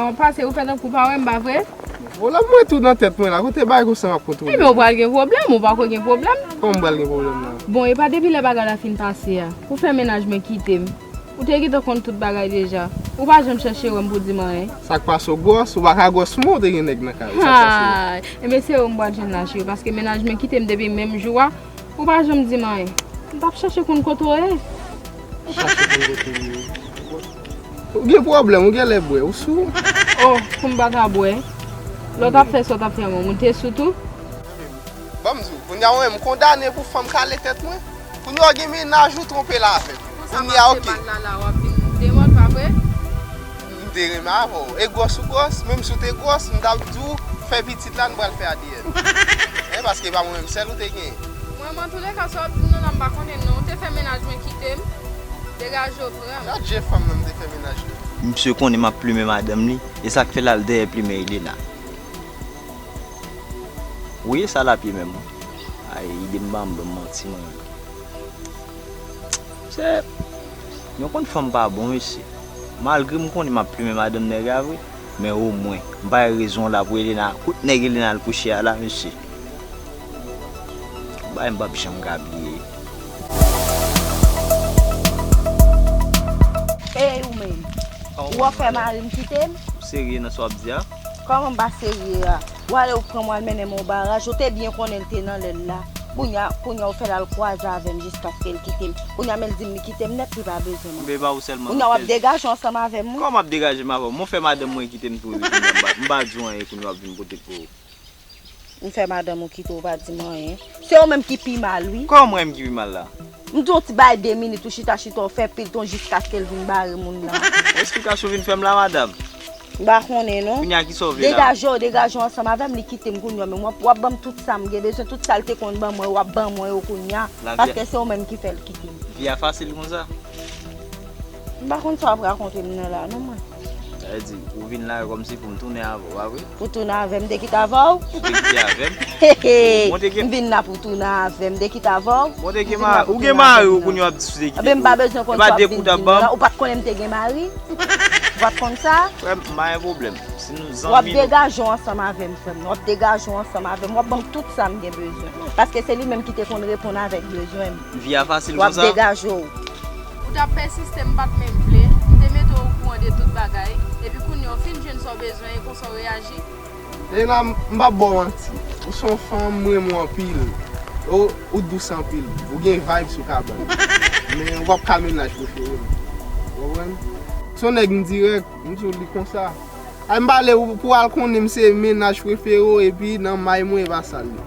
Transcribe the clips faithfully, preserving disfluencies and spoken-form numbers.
Ou pase, ou fè tankou pa wè m, pa vre? Pwoblèm mwen tou nan tèt mwen la. Kote bagay konsa m ap kontwole? Ebyen, ou pral gen pwoblèm, ou pako gen pwoblèm. Kòman m pral gen pwoblèm la? Bon, e pa depi lè bagay la fin pase a. Ou fè mennaj mwen kite m. Ou te gentan konn tout bagay deja. Ou pa janm chèche wè m pou di m anyen. Sa k pase, ou gwòs? Ou pa ka gwòs mwen, ou te gen nèg nan kay ou. Sa k pase? Ha! Ebyen, se ou m pral jwenn la, cheri, paske mennaj mwen kite m depi menm jou a. Ou pa janm di m anyen. M t ap chèche konn kote w ye. Ou chache konn kote m ye. Ou gen pwoblèm, ou genlè bwè, ou sou? Oh, pou m pa ta bwè. Lè w t ap fè sa w t ap fè mwen, ou te sou tou? Ban m di w, kounye a mwen menm m kondane pou fanm kale tèt mwen. Kounye a w gen mennaj ou twonpe l avè m. Kounye a, oke. Mal la, la, w ap vin demòd, pa vre? M te renmen avè w. E gwòs ou gwòs, menm si w te gwòs, m t ap di w, fè pitit la, nou pral fè A D N. Hein, paske e pa mwen menm sèl ou te genyen. Mwen, antouleka, sa w ap di m nan la, m pa konnen non. Ou te fè mennaj mwen kite m, degaje w pran m. Gad je fanm nan m te fè mennaj li. Misye konnen m ap plimen madanm li, e sa k fè l al dèyè plimen Elena. Wi, sa l ap ye menm. Ay, ide m ban m ban m manti mwen menm. Se, nou konn fanm pa bon, mesye. Malgre m konnen m ap plimen madanm nèg la vre, men omwen, m pa wè rezon la pou Elena, kot nèg Elena al kouche a la, mesye. Bagay m p ap janm ka bliye. Ey, ou menm. Ou wè fè mari m kite m? Ou serye nan sa w ap di a? Kòman m pa serye a? Ou ale ou pran m, ou al mennen m yon baraj, ou te byen konnen l te nan lè l la. Kounye a, kounye a ou fè l al kwaze avè m jiskaske l kite m. Kounye a men l di m li kite m nèt, li pa bezwen mwen. Men e pa ou sèlman. Kounye a w ap degaje w ansanm avè m, wi. Kòman m ap degaje m avè w? Mwen fè madanm mwen kite m tou, epi kounye a m pa, m pa di w anyen, kounye a w ap vin pote pou. M fè madanm ou kite w, ou pa di m anyen. Se ou menm ki pi mal, wi. Kòman mwen menm ki pi mal la? M di w ti bay de minit, ou chita, chita, ou fè pil ton jiskaske l vin bare moun nan. Esplikasyon vin fè m la, madanm. M pa konnen, non. Kounye a, kisa w vle la? Degaje w, degaje w ansanm avè m, li kite m kounye a, men w ap, w ap ban m tout sa m gen bezwen, tout sa l te konn ban mwen, w ap ban mwen yo kounye a. Paske se ou menm ki fè l kite m. Vi a fasil konsa? M pa konn sa w ap rakonte m nan la, non, mwen. Sa vle di, ou vin la kòmsi pou m tounen avè w, pa vre? Pou tounen avè m, m te kite avè w? Ou te kite avè m? Hehe! M te gen m vin la pou tounen avè m, m te kite avè w? Bon, te gen mari, ou gen mari ou kounye a w ap di si w te kite tou. Ebyen, m pa bezwen konn sa w ap vin di m nan la. Ou pa t konnen m te gen mari? Ou pa t konn sa? Frè m, m pa gen pwoblèm. Si nou zanmi, nou. W ap degaje w ansanm avè m, frè m. W ap degaje w ansanm avè m. W ap ban m tout sa m gen bezwen. Paske se li menm ki te konn reponn avèk bezwen m. Vi a fasil konsa? W ap degaje w. Ou t ap pèsiste, m pa t menm vle. M te mete w okouran de tout bagay. Epi kounye a, w fin jwenn sa w bezwen, e konsa w reyaji? Lena, m p ap ba w manti. Ou se yon fanm, m renmen w anpil. Ou, ou dous anpil. Ou gen vibes ou ka ban m. Men ou p ap ka mennaj prefere m. Ou konprann? Se yon nèg m dirèk, m di w li konsa. Ay, m pale w pou w al konnen m se mennaj prefere w, epi nan may mwen e pa sa l ye.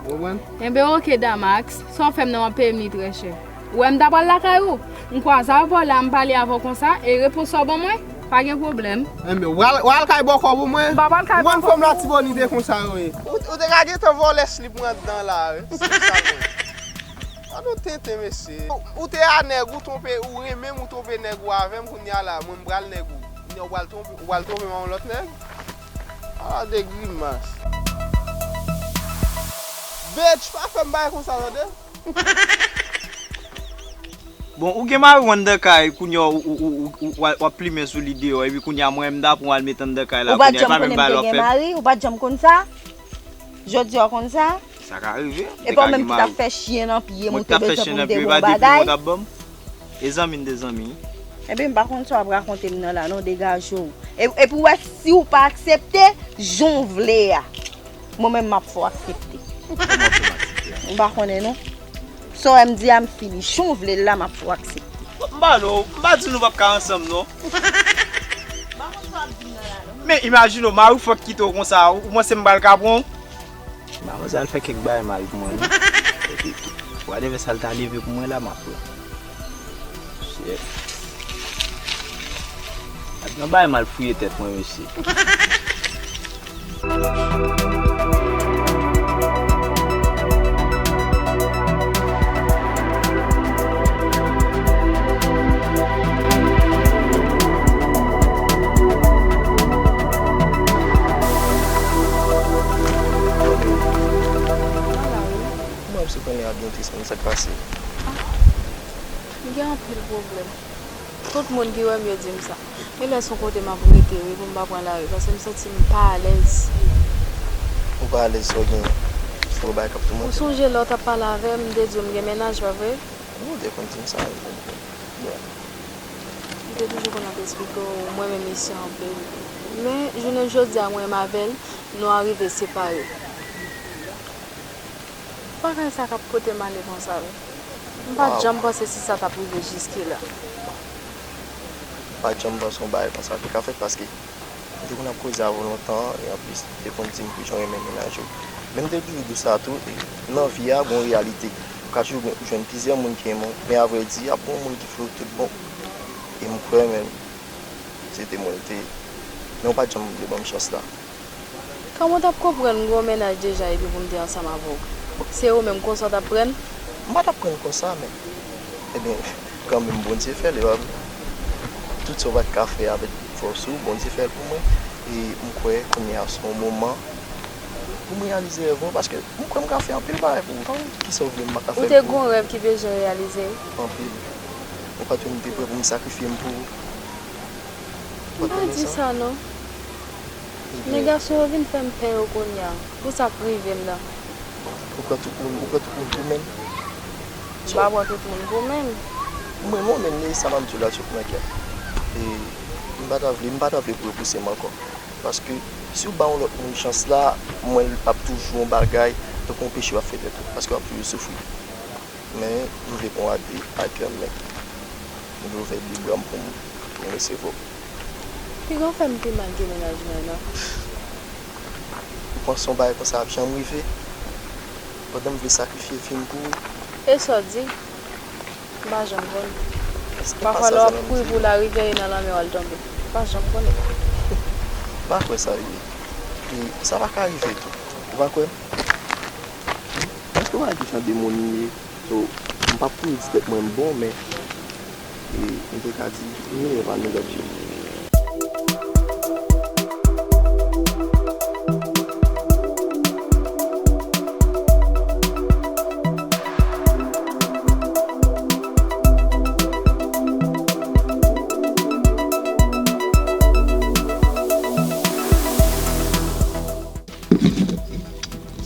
Ou konprann? Enben, oke, Damax. Sa w fè m nan, w ap peye m li trè chè. Ou wè m ta pral lakay ou? M kwaze avè w la, m pale avè w konsa, e repons sa w ban mwen? Pa gen pwoblèm. Enben, w al, w al kay bòkò pou mwen? M pa pral kay bòkò pou ou. Ou konn fanm Latibonit e konsa yo ye. Ou, ou te ka gentan vòlè slip mwen anndan la, wi. Slip sa mwen. An nou tenten, mesye. Ou, ou te a nèg ou twonpe, ou renmen m, ou twonpe nèg ou avè m, kounye a la, mwen m pral nèg ou. Kounye a ou pral twonpe, ou pral twonpe m a yon lòt nèg? Ala de grimas. Bitch, pa fè m bagay konsa, tande? Bon, ou gen mari w anndan kay, kounye a w, w, w ap plimen sou li deyò, epi kounye a mwen menm m ta pran w al met anndan kay la, kounye a e pa menm bagay l w ap fè m. Ou pa t janm konnen m te gen mari, ou pa t janm konn sa? Jodi a w konn sa? Sa ka rive. E pa w menm ki t ap fè chen nan pye m, ou te bezwen pou m te ba w bagay? E zanmi n te zanmi. Ebyen, m pa konn sa w ap rakonte m nan la, non, degaje w. E, epi w wè, si w pa aksepte, jan w vle a, mwen menm m ap fè w aksepte. Kòman w fè m aksepte a? M pa konnen, non. Sa w wè m di a, m fini. Jan w vle l la, m ap fè w aksepte. M pa non, m pa di nou p ap ka ansanm, non. M pa konn sa w ap di m nan la, non. Men imajine w, mari w fòk kite w konsa, ou panse m pral ka pran w? Manmzèl fè kèk bagay mal pou mwen, non. Epi, whatever sa l ta leve pou mwen la, m ap pran. Shit. Gad yon bagay mal fouye tèt mwen, mesye. Mwen ap siprann li ap byen tris, men sa k pase? Ah, m gen anpil pwoblèm. Tout moun ki wè m, yo di m sa. Gen lè se yon kote m ap rete, wi, pou m pa pran lari, paske m santi m pa alèz. Ou pa alèz, sa w gen? Se yon bagay k ap toumante w. Ou sonje lè w t ap pale avè m, m te di w m gen mennaj, pa vre? Ou te konn di m sa, wi. M te toujou konn ap eksplike w, mwen renmen misye anpil. Men, jounen jodi a, mwen menm avè l, nou arive separe. Bagay sa k ap pote m ale konsa, wi. M pa t janm panse si sa t ap rive jiske la. M pa t janm panse yon bagay konsa te ka fèt, paske m te konn ap koze avè w lontan, e anplis, ou te konn di m kijan w renmen mennaj ou. Men m te toujou di w sa tou, e nan vi a, gon reyalite. Ou ka toujou jwenn plizyè moun ki renmen w, men avrèdi, ap gon moun ki fè w tout bon. E m kwè, men, se te mwen l te ye. Men w pa t janm vle ban m chans la. Kòman w t ap konprann m gen yon mennaj deja epi pou m te ansanm avè w? Se ou menm konsa w t ap pran l? M pa t ap pran l konsa, men, ebyen, kanmenm Bondye fè l, e pa vre? Tout sa w pa t ka fè avèk fòs ou, Bondye fè l pou mwen. E m kwè kounye a se yon moman pou m reyalize rèv mwen, paske m kwè m ka fè anpil bagay pou ou. Kòman, kisa w vle m pa ka fè l pou ou? Ou te gen yon rèv ki bezwen reyalize, wi. Anpil. Ou pa t wè m te prè pou m sakrifye m pou ou? Ou pa t konnen sa? M pa di sa, non. Men gason yo vin fè m pè yo kounye a, pou sa k rive m nan. Ou pran tout moun, ou pran tout moun pou menm. M pa pran tout moun pou menm. M renmen w, men sa m ap di w la sot nan kè m. E m pa ta vle, m pa ta vle pou yo pouse m ankò. Paske si w ba yon lòt moun chans la, m wè l ap toujou yon bagay, tankou yon peche w ap fè tèt ou, paske w ap toujou soufri. Men, m vle pran w a de, a kè m, men. M vle ouvè de bra m pou m, pou m resevwa w. Piga w fè m pi mal ke mennaj mwen an, non. Ou panse yon bagay konsa ap janm rive? Pandan m vle sakrifye vi m pou ou. E sa w di? M pa janm konnen. Pafwa, lè w ap kouri pou larivyè e nan lanmè w al tonbe. M pa janm konnen. M pa kwè sa rive. E sa pa ka rive tou. Ou pa kwè? Èske w pa wè ki jan de moun m ye? So, m p ap kouri di tèt mwen m bon, men, e, m te ka di, m meyè pa nou lòt jou.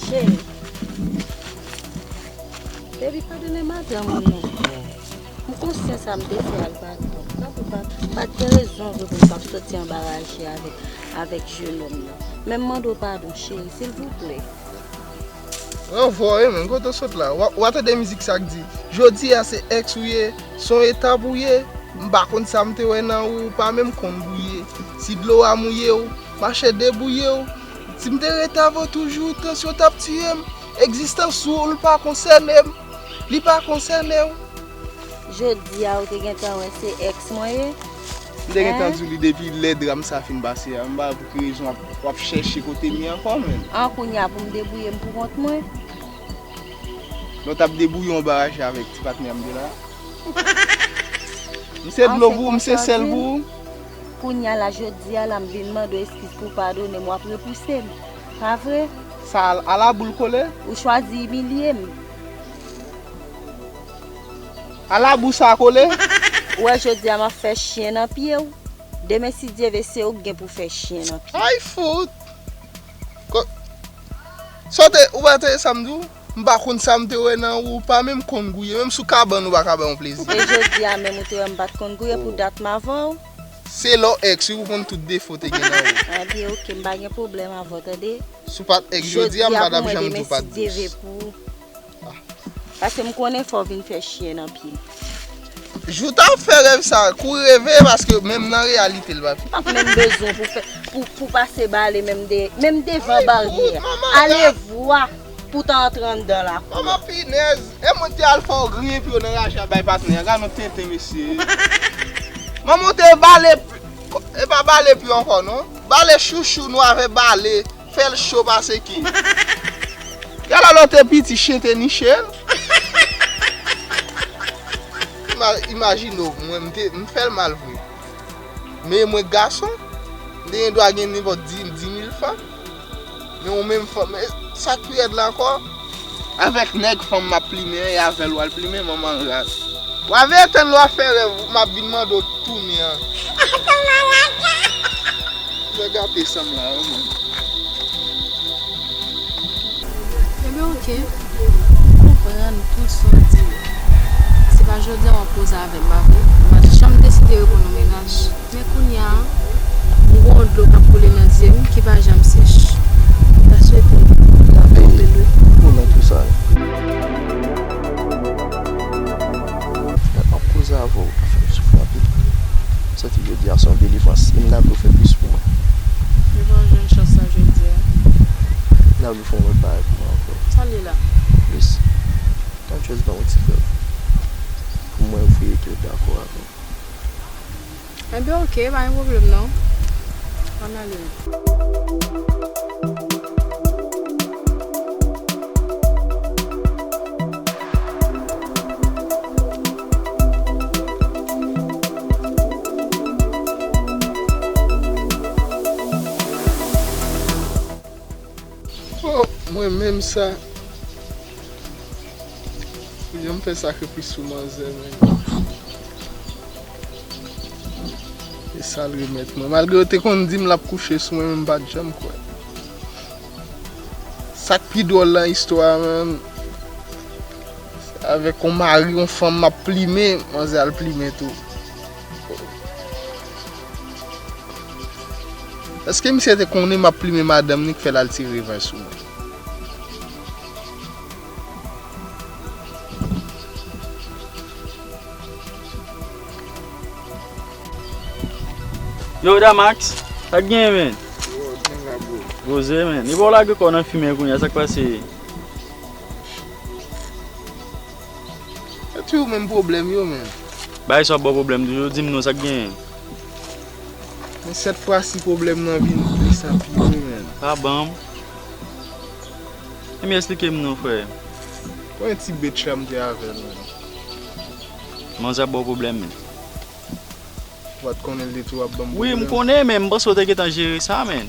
Cheri, baby, padone madanm ou non. M konsyan sa m te fè a l pa t bon. Tanpri, pa, pa t gen rezon vre pou m t ap soti anba raje avèk, avèk jenòm nan. Men m mande w padon, cheri, silvouplè. Ranvwa w ye, men kote w sot la? W a, w a tande mizik sa k di, jodi a se èks ou ye, se yon etap ou ye. M pa konn sa m te wè nan ou, ou pa menm konn gouye. Si dlo a mouye w, mache debouye w. Si m te rete avè w toujou, tansyon t ap tiye m. Egzistans ou, li pa konsène m. Li pa konsène w. Jodi a, ou te gentan wè se èks mwen ye? M te gentan di w li depi lè dram sa fin pase a. M pa wè pou ki rezon w ap, w ap chèche kote m ye ankò, menm. An, kounye a pou m debouye m pou kont mwen? Lè w t ap debouye w anba raje avèk ti patnè m de la. M se dlo pou ou, m se sèl pou ou. Kounye a la, jodi a la, m vin mande w eskiz pou w padone m, w ap repouse m. Pa vre? Sa, al, ala boul kole? Ou chwazi imilye m. Ala bou sa kole? Ou wè jodi a m ap fè chen nan pye w. Demen si Dye vle se ou k gen pou fè chen nan pye. Ay fout! Ko-, sa w te, ou pa tande sa m di w? M pa konn sa m te wè nan ou, ou pa menm konn gouye, menm sou kabann ou pa ka ban yon plezi. E jodi a menm ou te wè m pa t konn gouye pou dat m avè w? Se lè w èks wi pou konn tout defo te gen nan ou. Ebyen oke, m pa gen pwoblèm avè w tande. Si w pa t èks jodi a, m pa t ap janm di w pa t dous. Jodi a pou mwen, demen si Dye vle pou ou. Paske m konnen fò w vin fè chen nan pye m. Jou w t ap fè rèv sa, kouri reve, paske menm nan reyalite l pa pi. M p ap menm bezwen pou fè, pou, pou pase bale menm de, menm devan baryè a. Alevwa pou w ta antre anndan lakou a. Manman pinèz, e moun te al fè w griyen pye w nan raje a bay patnè a. Gad yon tenten, mesye. Manman w te bale, e pa bale pye ankò non. Bale chouchou nou avè bale. Fè l cho pase ki. Gade lè w te piti, chen te niche l. Ima-, imajine w, mwen, m te, m fè l mal vre. Men mwen gason, m te gen dwa gen nenpòt di, di mil fanm. Men ou menm fanm, e, sa k pi rèd la ankò, avèk nèg fanm m ap plimen an, e avè l w al plimen, manman ras. W a veye tann lè w ap fè rèv, m ap vin mande w tounen an. Nèg gate san m la, wi, mwen. Ebyen, oke. M konprann tout sa w di. Se pa jodi a w ap koze avè m, pa vre? M pa t janm deside reponn yon mennaj. Men kounye a, m gen yon dlo k ap koule nan zye m ki pa janm sèch. M ta swete w ta konprann li. Pou nan tou sa. Dat m ap koze avè w, ou fè m soufri anpil. M santi jodi a se yon delivrans, e m ta vle w fè plis pou mwen. Mwen pa jwenn chans sa jodi a. M ta vle w fè yon lòt bagay pou mwen ankò. Sa l ye la? Miss, m ta just ban w yon ti prèv pou mwen vre ke w dakò avè m. Enben, oke, pa gen pwoblèm non. Ann ale. Oh, mwen menm sa. Jan m fè sakrifis sou manzè, men. E sa l remèt mwen. Malgre yo te konn di m l ap kouche sou mwen, men m pa t janm kwè. Sa k pi dwòl nan istwa a, men, avèk yon mari, yon fanm m ap plimen, manzè al plimen tou. Èske misye te konnen m ap plimen madanm ni k fè l al tire revanj sou mwen? Yo, Damax, sa k genyen, men? Yo, gen la, bro. Poze, men. Epa w lage kò w nan fimen kounye a, sa k pase? E tou menm pwoblèm yo, men. Bagay sa ap ba w pwoblèm toujou, di m non, sa k genyen? Men sèt fwa si pwoblèm nan vin plis anpil, wi, men. Pa ban m. Ebyen, esplike m non, frè. Konbyen ti bèt chat m te avè l, men? Manzè ap ba w pwoblèm, men. Ou pa t konnen l te tou ap ban m pwoblèm? Wi, m konnen, men m panse w te gentan jere sa, men.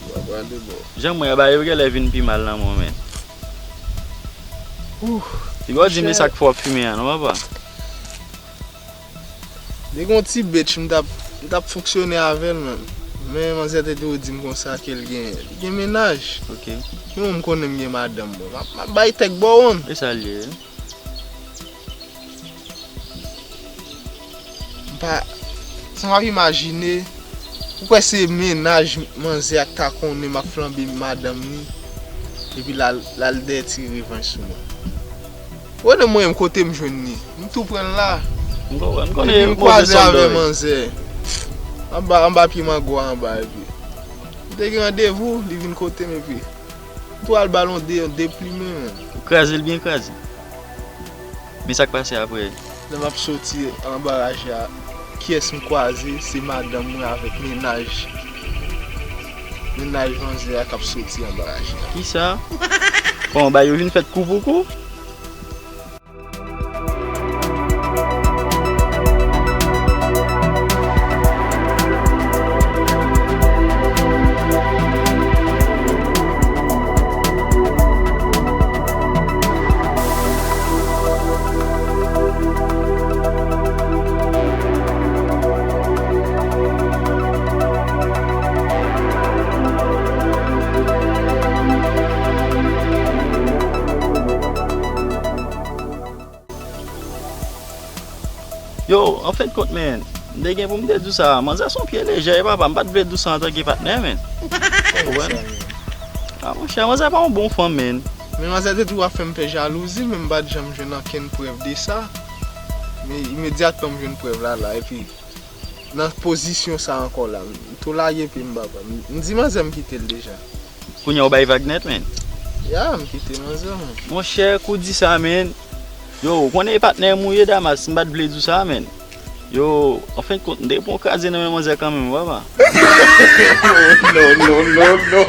Ou pa prale bò. Jan m wè a, bagay yo genlè vin pi mal nan men w, men. Ouh, li ba w di m se sa k fè w ap fimen an, non, papa? Li gen yon ti bitch, m t ap, m t ap fonksyone avè l, men. Men manzè te toujou di m konsa ke l gen, li gen mennaj. Ok. Men mwen, m konnen m gen madanm, bon. M ap, m ap bay tèk bò wonn. E sa l ye? M pa, sa m ap imajine, ou kwè se mennaj manzè a k ta konnen m ap flanbe madanm ni, epi l al, l al dèyè tire revanj sou mwen. Ou konnen mwen menm kote m jwenn li, m tou pran l la. M konprann, m konnen. Epi m kwaze avè manzè anba, anba pye mango a anba, epi m te gen randevou, li vin kote m, epi m tou al ba l yon de, yon deplimen, men. Ou kraze l byen kraze. Men sa k pase apre? Lè m ap soti anba raje a, kiyès m kwaze? Se madanm mwen avèk mennaj, mennaj manzè a k ap soti anba raje a. Kisa? Kòman, bagay yo vin fèt kou pou kou? Yo, anfendkont, men, m te gen pou m te di w sa, manzè se yon pye lejè, wi, papa, m pa t vle di w sa antanke patnè, men. Ou konprann? A, monchè, manzè pa yon bon fanm, men. Men manzè te toujou ap fè m pè jalouzi, men m pa t janm jwenn okenn prèv de sa. Men imedyatman m jwenn prèv la, la, epi nan pozisyon sa ankò la, m tou lage pye m, papa. M, m di manzè m kite l deja. Kounye a w bay vag nèt, men. Ya, m kite manzè, men. Monchè, kou di sa, men. Yo, ou konnen e patnè m ou ye, Damas, m pa t vle di w sa, men. Yo, anfendkont, m te pran yon kraze nan men manzè kanmenm, papa. Non, non, non, non.